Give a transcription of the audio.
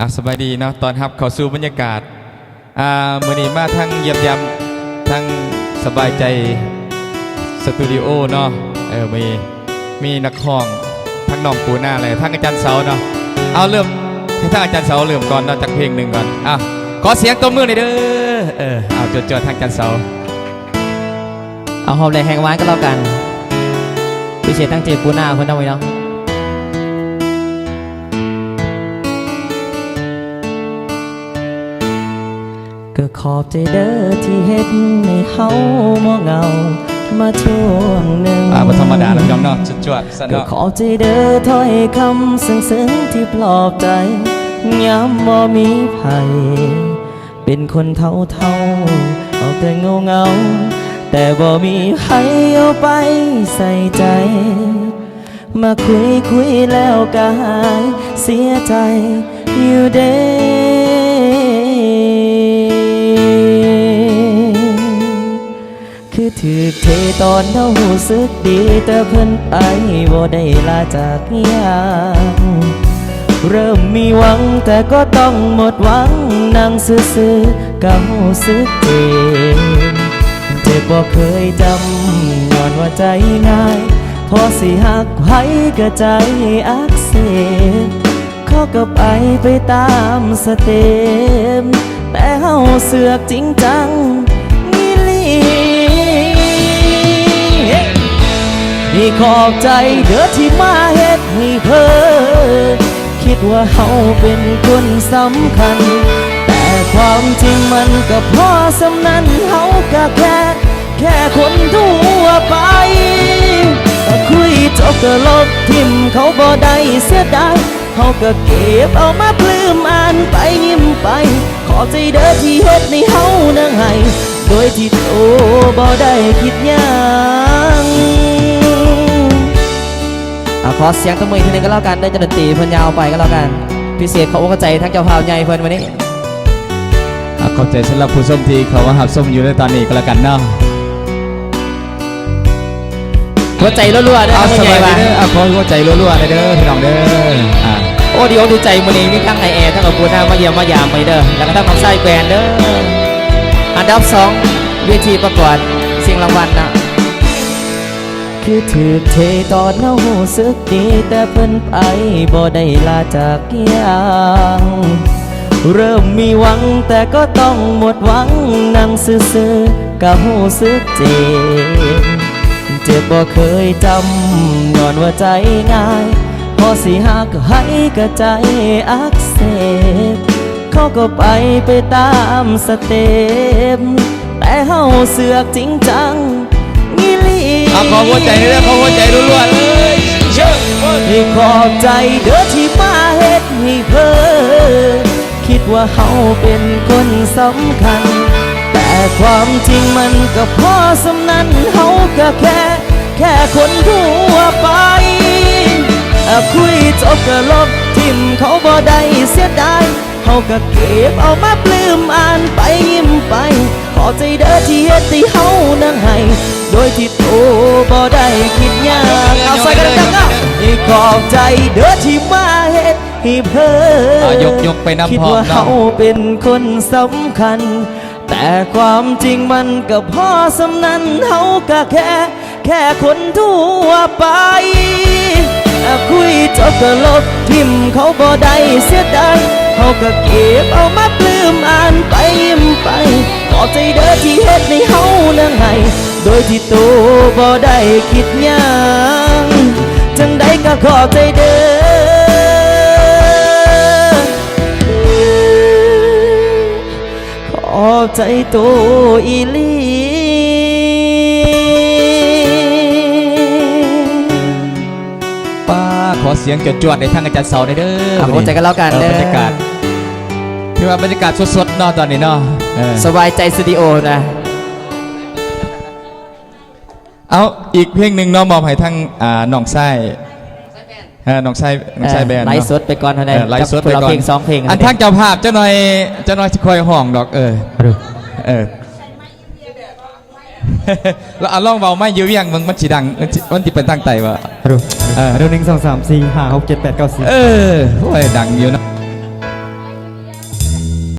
ອ່າ ສະບາຍດີເນາະ ຕ້ອນຮັບເຂົ້າສູ່ບັນຍາກາດ ອ່າ ມື້ນີ້ມາທັງຢ້ຽມຢາມ ທັງສະບາຍໃຈສະຕູດິໂອເນາະ ເອີ ມີ ມີນັກຮ້ອງ ທັງນ້ອງປູນາ ແລະ ທັງອາຈານເສົາເນາະ ເອົາ ເລີ່ມ ໃຫ້ທາງອາຈານເສົາເລີ່ມກ່ອນເນາະ ຈັກເພງໜຶ່ງກ່ອນ ອ່າ ຂໍສຽງຕົບມືໜ່ອຍເດີ ເອີ ເອົາ ຈວດໆ ທາງອາຈານເສົາ. ເອົາ ຮອບແລກແຮງວານກໍແລ້ວກັນ ພິເສດທັງເຈປູນາເພິ່ນເນາະ ພີ່ນ້ອງ. ກໍຂອບໃຈເດີທີ່ເຮັດໃຫ້ເຮົາບໍ່ເຫງົາມາຊ່ວງໜຶ່ງ ອ່າ ບໍ່ທຳມະດາເນາະ ພີ່ນ້ອງເນາະ ຈວດໆ ຊັ້ນເນາະ ກໍຂອບໃຈເດີຖ້ອຍຄຳເຊິ່ງໆ ທີ່ປລອບໃຈ ຍາມບໍ່ມີໃຜ ເປັນຄົນເຖົ້າໆ ເອົາແຕ່ເຫງົາໆ ແຕ່ບໍ່ມີໃຜເອົາໄປໃສ່ໃຈ ມາຄຸຍໆ ແລ້ວກໍຫາຍເສຍໃຈຢູ່ເດ. ຄືຖືກເທຕອນເຮົາຮູ້ສຶກດີ ແຕ່ເພິ່ນໄປບໍ່ໄດ້ລາຈາກຫຍັງ ເລີ່ມມີຫວັງແຕ່ກໍຕ້ອງໝົດຫວັງ ນັ່ງຊື່ໆກໍຮູ້ສຶກເຈັບ ເຈັບບໍ່ເຄີຍຈຳ ຍ້ອນວ່າໃຈງ່າຍ ພໍຊິຮັກໃຜກໍໃຈອັກເສບ ເຂົາກໍໄປ ໄປຕາມສະເຕັບ ແຕ່ເຮົາເຊືອກຈິງຈັງອີ່ຫຼີ ໃຫ້ຂອບໃຈເດີທີ່ມາເຮັດໃຫ້ເພີ ຄິດວ່າເຮົາເປັນຄົນສຳຄັນ ແຕ່ຄວາມຈິງມັນກໍພໍສ່ຳນັ້ນ ເຮົາກໍແຄ່ ແຄ່ຄົນທົ່ວໄປ ກໍຄຸຍຈົບກໍລົບຖິ້ມ ເຂົາບໍ່ໄດ້ເສຍດາຍ ເຮົາກໍເກັບເອົາມາປຶ້ມອ່ານໄປຍິ້ມໄປ ຂອບໃຈເດີທີ່ເຮັດໃຫ້ເຮົານັ່ງໄຫ້ ໂດຍທີ່ໂຕບໍ່ໄດ້ຄິດຫຍັງ. ອ່າ ຂໍສຽງຕົບມືອີກທີໜຶ່ງກໍແລ້ວກັນເດີ ນັກດົນຕີເພິ່ນຍາວໄປກໍແລ້ວກັນ ພິເສດເຂົ້າອົກເຂົ້າໃຈທາງເຈົ້າພາບໃຫຍ່ເພິ່ນມື້ນີ້. ອ່າ ຂອບໃຈສຳລັບຜູ້ຊົມທີ່ເຂົ້າມາຮັບຊົມຢູ່ໃນຕອນນີ້ກໍແລ້ວກັນເນາະ. ຫົວໃຈລົວໆເດີ ເອົາ ສະບາຍດີເດີ ເອົາ ຂໍຫົວໃຈລົວໆເດີພີ່ນ້ອງເດີ ອ່າ ໂອ້ ດີອົກດີໃຈ ມື້ນີ້ມີທັງອ້າຍແອ ທັງອາປູນາມາຢ້ຽມມາຢາມມື້ນີ້ເດີ ແລ້ວກໍທັງນ້ອງຊາຍແກນເດີ ອັນດັບສອງ ເວທີປະກວດຊິງລາງວັນນະ ຄືຖືກເທຕອນເຮົາຮູ້ສຶກດີ ແຕ່ເພິ່ນໄປບໍ່ໄດ້ລາຈາກຫຍັງ ເລີ່ມມີຫວັງແຕ່ກໍຕ້ອງໝົດຫວັງ ນັ່ງຊື່ໆກໍຮູ້ສຶກເຈັບ ເຈັບບໍ່ເຄີຍຈຳ ຍ້ອນວ່າໃຈງ່າຍ ພໍຊິຮັກໃຜກໍໃຈອັກເສບ ເຂົາກໍໄປ ໄປຕາມສະເຕັບ ແຕ່ເຮົາເຊືອກຈິງຈັງອີ່ຫຼີ ອ່າ ຂໍຫົວໃຈເດີ ຂໍຫົວໃຈລົວໆເລີຍ ເຊີນ ໃຫ້ຂອບໃຈເດີທີ່ມາເຮັດໃຫ້ເພີ ຄິດວ່າເຮົາເປັນຄົນສຳຄັນ ແຕ່ຄວາມຈິງມັນກໍພໍສ່ຳນັ້ນ ເຮົາກໍແຄ່ ແຄ່ຄົນທົ່ວໄປ ອາ ຄຸຍຈົບກໍລົບຖິ້ມ ເຂົາບໍ່ໄດ້ເສຍດາຍ ເຮົາກໍເກັບເອົາມາປຶ້ມອ່ານໄປຍິ້ມໄປ ຂອບໃຈເດີທີ່ເຮັດໃຫ້ເຮົານັ້ນໄຫ້ ໂດຍທີ່ໂຕບໍ່ໄດ້ຄິດຫຍັງ ເອົາໃສ່ກັນດັງໆ ເອົາ ໃຫ້ຂອບໃຈເດີທີ່ມາເຮັດໃຫ້ເພີ ອ່າ ຍົກໆໄປນຳພ້ອມເນາະ ຄິດວ່າເຮົາເປັນຄົນສຳຄັນ ແຕ່ຄວາມຈິງມັນກໍພໍສ່ຳນັ້ນ ເຮົາກໍແຄ່ ແຄ່ຄົນທົ່ວໄປ ອາ ຄຸຍຈົບກໍລົບຖິ້ມ ເຂົາບໍ່ໄດ້ເສຍດາຍ ເຮົາກໍເກັບເອົາມາປຶ້ມອ່ານໄປຍິ້ມໄປ ຂອບໃຈເດີທີ່ເຮັດໃຫ້ເຮົານັ້ນໄຫ້ ໂດຍທີ່ໂຕບໍ່ໄດ້ຄິດຫຍັງ ຈັ່ງໃດກໍຂອບໃຈເດີ. ຂອບໃຈໂຕອີ່ຫຼີ ປ້າ ຂໍສຽງຈວດໆໃຫ້ທາງອາຈານເສົາແດ່ເດີ ອ່າ ມື້ນີ້ ຂໍໃຈກັນແລ້ວກັນເດີ ເອີ ບັນຍາກາດ ຖືວ່າບັນຍາກາດສົດໆເນາະ ຕອນນີ້ເນາະ ເອີ ສະບາຍໃຈສະຕູດິໂອນະ. ເອົາ ອີກເພງໜຶ່ງເນາະ ມອບໃຫ້ທາງ ອ່າ ນ້ອງຊາຍ ເອີ ນ້ອງຊາຍ ນ້ອງຊາຍແບນເນາະ ເອີ ໄລສົດໄປກ່ອນເທົ່ານັ້ນ ເອີ ໄລສົດໄປກ່ອນ ຈັກຄົນລະເພງສອງເພງ ອັນທາງເຈົ້າພາບຈັກໜ່ອຍ ຈັກໜ່ອຍຊິຄ່ອຍຮ້ອງດອກ ເອີ ເອີ ລະ ອ່າ ລອງເວົ້າໄມຢູ່ວຽງເບິ່ງ ມັນຊິດັງ ມັນຊິ ມັນຊິໄປທາງໃຕ້ບໍ່ ເອີ ເອີ ໜຶ່ງ ສອງ ສາມ ສີ່ ຫ້າ ຫົກ ເຈັດ ແປດ ເກົ້າ ສິບ ເອີ ໂອ້ຍ ດັງຢູ່ເນາະ.